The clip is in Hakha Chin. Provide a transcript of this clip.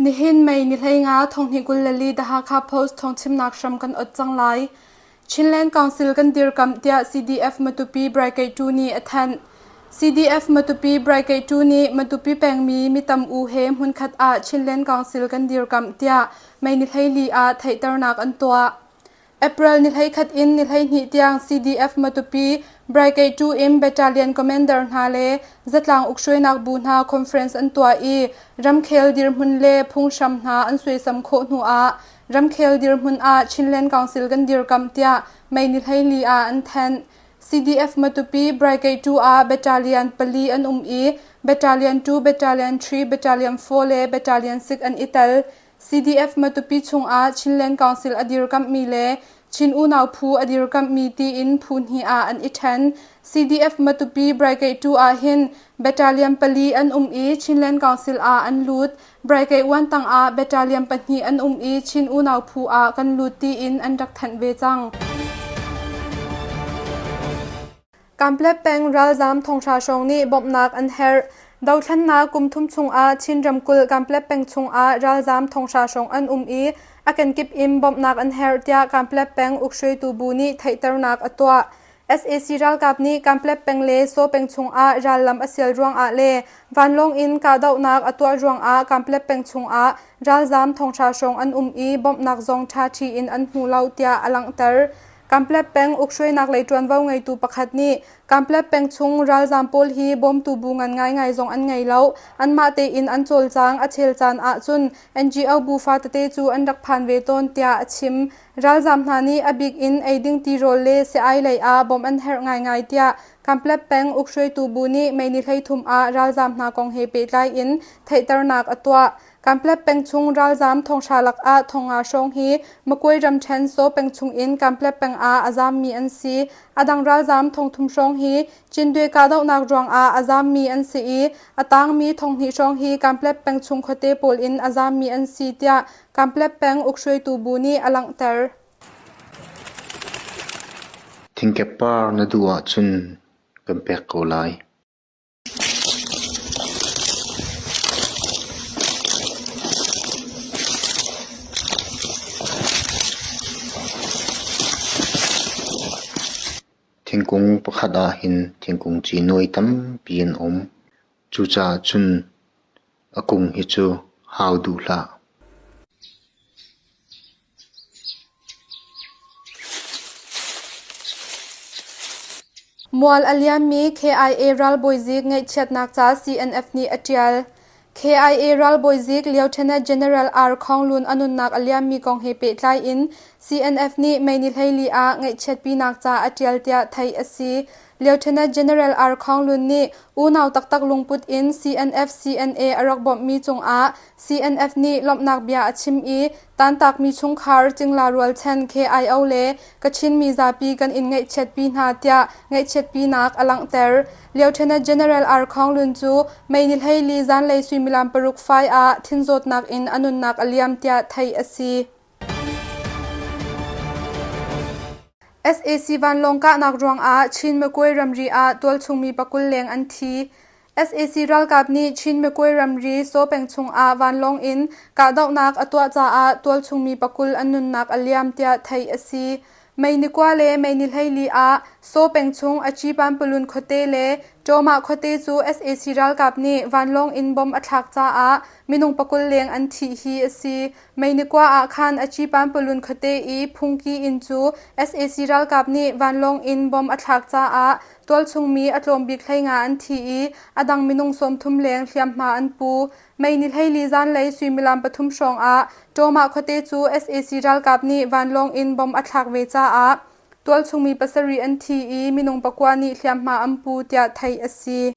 Nihin May ni 15 thonghnih 24 The Hakha Post thawngchimnak hram kan ot cang lai. Chinland Council kan dirkamh tiah CDF Matupi Brigade 2 nih a thanh. CDF Matupi Brigade 2 nih Matupi pengmi mitam u he hmunkhat ah Chinland Council kan dirkamh tiah May ni 14 ah theihternak an tuah. April ni 11 in ni 12 tiang CDF Matupi Brigade 2 in Battalion Commander hna le zatlang ukhruainak bu hna conference an tuah i ramkhel dirhmun le phunghram hna an suaisam khawh hnu ah ramkhel dirhmun ah Chinland Council kan dirkamh tiah May ni 14 ah an thanh. CDF Matupi Brigade 2 ah Battalion pali an um i Battalion 2, Battalion 3, Battalion 4 le Battalion 6 an i tel. CDF Matupi chungah Chinland Council a dirkamhmi le Chin unau phu a dirkamhmi tiin phu hnih ah an i ṭhen. CDF Matupi Brigade 2 ah hin Battalion pali an um i Chinland Council ah an lut. Brigade 1 tangah Battalion pahnih an um i Chin unau phu ah kan lut tiin an rak thanh ve cang. Kanpetlet peng ralzaam thonghra hrawng nih bawmhnak an herh. Dothlennak kum thum chungah Chin ramkulh Kanpetlet peng chungah ralzaam thonghra hrawng an um i a kenkip in bawmhnak an herh tiah Kanpetlet peng ukhruaitu bu nih theihternak a tuah. Sac ralkap nih Kanpetlet peng le Saw peng chungah rallam a sial ruangah le vanlawng in kahdohnak a tuah ruangah Kanpetlet peng chungah ralzaam thonghra hrawng an um i bawmhnak zong ṭhaṭhi in an hmu lo tiah a langhter. Kanpetlet peng ukhruainak lei ṭuanvo ngeitu pakhat nih Kanpetlet peng chung ralzaam pawl hi bawmtu bu ngan ngaingai zong an ngei lo. Anmah tein an cawlcang a chel caan ahcun NGO bu fatete cu an rak phan ve tawn tiah a chim. Ralzaam hna nih a bik in eiding tirawl le si-ai lei ah bawmh an herh ngaingai tiah Kanpetlet peng ukhruaitu bu nih May ni 13 ah ralzaam hna kong he pehtlai in theihternak a tuah. Kanpetlet peng chung ralzaam thonghra lakah thongnga hrawng hi Makuai ramṭhen Saw peng chungin Kanpetlet peng ah a zaammi an si. A dang ralzaam thongthum hrawng hi Cindwe kahdohnak ruangah a zaammi an si i a taangmi thonghnih hrawng hi Kanpetlet peng chung khuate pawl in a zaammi an si tiah Kanpetlet peng ukhruaitu bu nih a langhter. Thingkep par na duh ahcun kan pek ko lai. Thingkung pakhat ah hin thingkung ci nuai tampi an um. Cucaah cun a kung hi cu hau duh hlah. Mual a liammi KIA ralbawizik ngaihchiatnak ca CNF nih a ṭial. KIA ralbawizik Lieutenant General R. Khawng Lun a nunnak a liammi kong he pehtlai in CNF nih May ni 14 ah ngaihchiatpinak ca a ṭial tiah theih a si. Lieutenant General R. Khawng Lun nih unau taktak lungput in CNF CNA a rak bawmhmi cungah CNF nih lawmhnak bia a chim i Tantakmi chungkhar cingla rualchan KIO le Kachin mizapi kan in ngaihchiatpi hna tiah ngaihchiatpinak a langhter. Lieutenant General R. Khawng Lun cu May ni 14 zanlei suimilam paruk fai ah thinzawtnak in a nunnak a liam tiah theih a si. Sac vanlawng kahnak ruangah Chin Magway ramri ah tualchungmi pakul leng an thi. Sac ralkap nih Chin Magway ramri Saw peng chungah vanlawng in kahdohnak a tuah caah tualchungmi pakul an nunnak a liam tiah theih a si. May ni kua le May ni 14 ah Saw peng chung Achipanpalun khuate le Ṭawmah khuate cu sac ralkap nih vanlawng in bomb a thlak caah minung pakul leng an thih hi a si. May ni kua ah khan Achipanpalun khuate i phungki inn cu sac ralkap nih vanlawng in bomb a thlak caah Tualchung mi a tlawm bik 15 an thi i a dang minung 30 leng hliamhma an pu. May ni 14 zanlei suimilam pathum hrawng ah Ṭawmah khuate cu sac ralkap nih vanlawng in bomb a thlak ve caah tualchung mi pasarih an thi i minung pakua nih hliamhma an pu tiah theih a si.